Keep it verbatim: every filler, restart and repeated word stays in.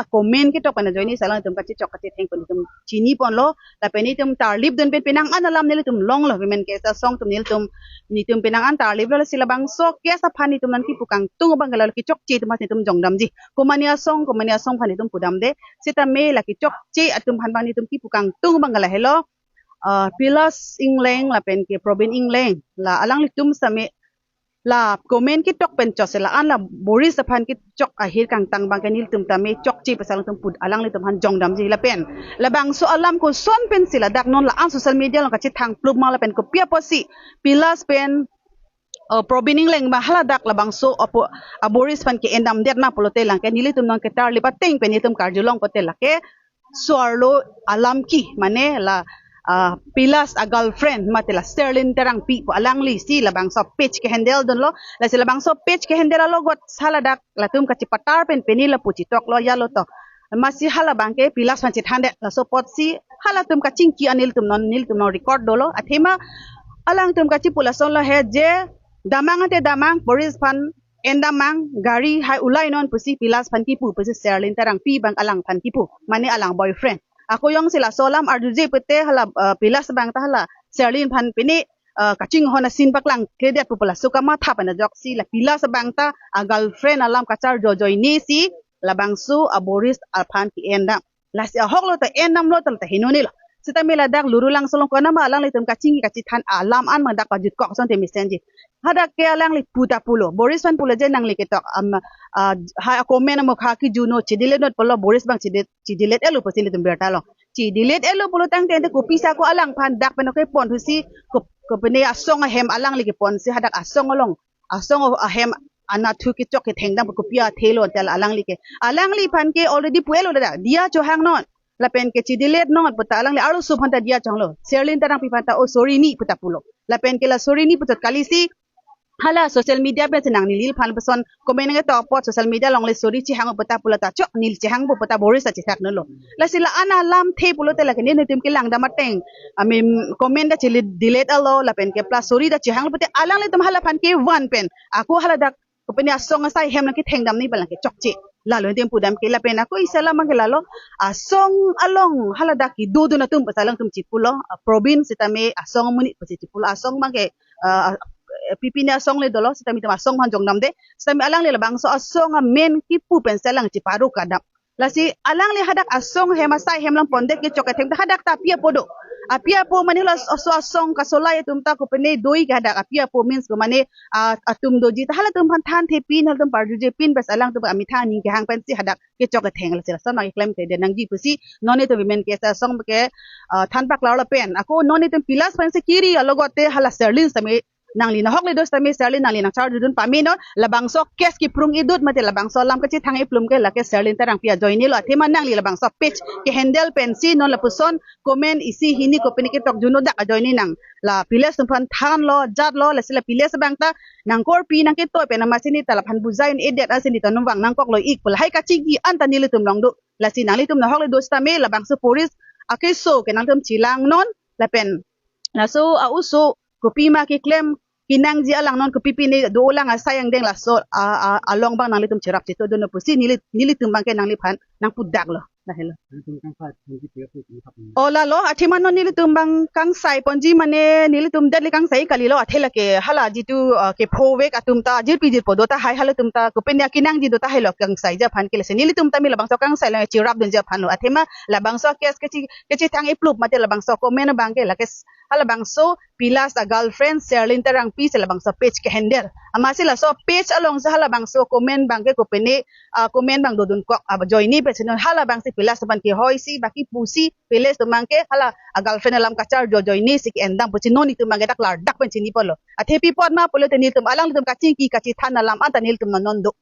comment ketok pen ajoine si alangtum kachechok kachetheng pen itum chiniponlo. Lapen itum tarlip dun pen penang an alam nelitum longlo, women KSA asong atum nelitum, nelitum penang an tarliplo. Lasi labangso case aphan itum nangkipu kangtung abang ke la kechokche atum aphan itum jongdamji. Komane asong, komane asong aphan itum pudamde. Sitame la kechokche atum aphan abang itum kipu kangtung abang ke lahelo. Ah, Pilas Engleng lapen ke Probin Engleng, la alanglitum sitame la comment ketok pen chot si la-an la Boris aphan kechok ahir kangtang abang ke nelitum tame chokche pusi alangtum pud, alanglitum aphan jongdamji lapen labangso alam koson pensi ladak non la-an social media along kachethang plup ma lapen kopi apotsi Pilas pen, uh, Probin Engleng ma haladak labangso apo, a Boris aphan ke-endamdet ma pulote lake nelitum nangketarlip ateng pen nelitum karjulong pulote lake so-arlo alam ke, mane la, ah, Pilas a girlfriend mate la Serlin Terangpi pu alangli si labangso page ke-handle dunlo. Lasi labangso page ke-handle alogot haladak latum kachepatar pen peni lapu chetoklo yalo to. Amatsi hala abang ke Pilas aphan chethandet, laso apotsi halatum kachingki an nelitum non, nelitum non record dolo. Athema alangtum kachepu lasonlo he je, damnang ante damnang, Boris aphan endamnang, gari hai ulainon pusi Pilas aphan kipu, pusi Serlin Terangpi abang alangphan kipu, mane alang boyfriend. Ako jongsi laso alam arjuje pute hala, eh, Pilas abang ta hala Serlin aphan pini, eh, kachinghon asin paklangkledet pu pu laso kamatha pen ajoksi la Pilas abang ta a girlfriend alam kacharjo ajoine si labangso a Boris aphan ke-endam. Lasi ahoklo ta endamlo ta la ta henonelo. Sitame ladak Lurulangso along konat ma alanglitum kachingki kachethan alam an ma dak pajutkok asonte mesenji. Hadak ke alangli puta pulo. Boris aphan pulo je nangli ketok, am, ah, ha comment amokha kejuno, chedelete non pulo, Boris abang chede, chedelete-etlo pusi nelitum birta long. Chedelete-etlo pulo tangte ante kopisa ko alangphan dak pen kepon thusi ko, kopine asong ahem alangli keponsi hadak asong along, asong ahem anatthu kechok kethengdam kopi athelo tel alangli ke. Alangliphan ke already pu-etlo ladak, diya chohangnon. Lapen ke chedelete non puta alangli arloso aphan ta diya chonglo. Serlin Terangpi aphan ta, "Oh, sorry ni," puta pulo. Lapen ke la sorry ni puchot kalisi hala social media pensi nang neliphan puson comment ketok apot social media along le sorry chehang puta pulo ta chok neli chehangpo puta Boris ta chethaknolo. Lasi la-an alamthe pulote lake nelitum kelangdam ateng, ami comment ta chedelete-etlo lapen ke plus sorry ta chehanglo pute alanglitum halaphan kevan pen ako haladak kopine asong asai hem nangkethengdam ni balang kechokche. Lalo nelitum pudam ke lapen ako isi alam abang ke lalo, asong along haladak kedodun atum pusi alangtum chepulo, ah, Probin sitame asong amonit pusi chepulo, asong abang ke, ah, pipine asong le dolo, sitame itum asong aphan jongdamde, sitame alangli labangso asong amen kipu pensi alang cheparo kadam. Lasi alangli hadak asong hem asai hem along pondet kechok ketheng ta hadak ta api apo do. Api apo mane laso asong kasolai atum ta kopine doi ke hadak api apo means ko mane, ah, atum doji ta halatum aphan thanthepin, halatum parjujepin pusi alangtum amethang aning kehang pensi hadak kechok ketheng lasi lason ma keklemkledet nangji pusi non itum women KSA asong ke, ah, than paklarlo pen. Ako non itum Pilas aphansi kiri alogote hala Serlin sitame nangli nahokle do sitame Serlin nangli nangcharjudun pamenon, labangso case keprung idut mate labangso alam kachethang iplum ke lake Serlin Terangpi ajoinelo athema nangli labangso page ke-handle pensi non lapuson comment isi hini kopine ketok juno dak ajoine nang la Pilas atum aphan thanlo jatlo lasi la Pilas abang ta nangkorpi nangketoi pen amatsi neta laphan bujai un-edet asi neta nangvang nangkoklo ik pu lahai kachingki anta nelitum along do. Lasi nanglitum nahokle do sitame labangso Boris akeso ke nangtum chelangnon lapen laso a-oso kopima keklem kenangji alang non kopipine do-olang asai angdeng laso a, a, along abang nanglitum cherap chetodun pusi neli, nelitum abang ke nangliphan nangpudaklo. Lahelo. Nelitum kangsai ponji pu pu pu pu. O lalo, athema non nelitum abang kangsai ponji mane nelitum det le kangsai kalilo athe lake hala jitu, ah, kephovek atum ta jirpi jirpo do tahai halatum ta kopine kenangji do tahai lo kangsaiji aphan ke lasi nelitum tame labangso kangsai lo cherapdunji aphanlo athema labangso case keche, kechethang iplup mate labangso comment abang ke lake s-, halabangso Pilas a girlfriend Serlin Terangpi si labangso page ke-handle. Amatsi laso page alongsi halabangso comment abang ke kopine, ah, comment abang dodunkok ajoine pensi non halabangsi Pilas atum aphan kehoisi baki pusi Pilas atum abang ke hala a girlfriend alam kacharjo ajoine si ke-endam pusi non itum abang ke dak klardak pen chiniponlo. Athe pi apot ma pulote nelitum alanglitum kachingki kachethan alam anta nelitum non non do.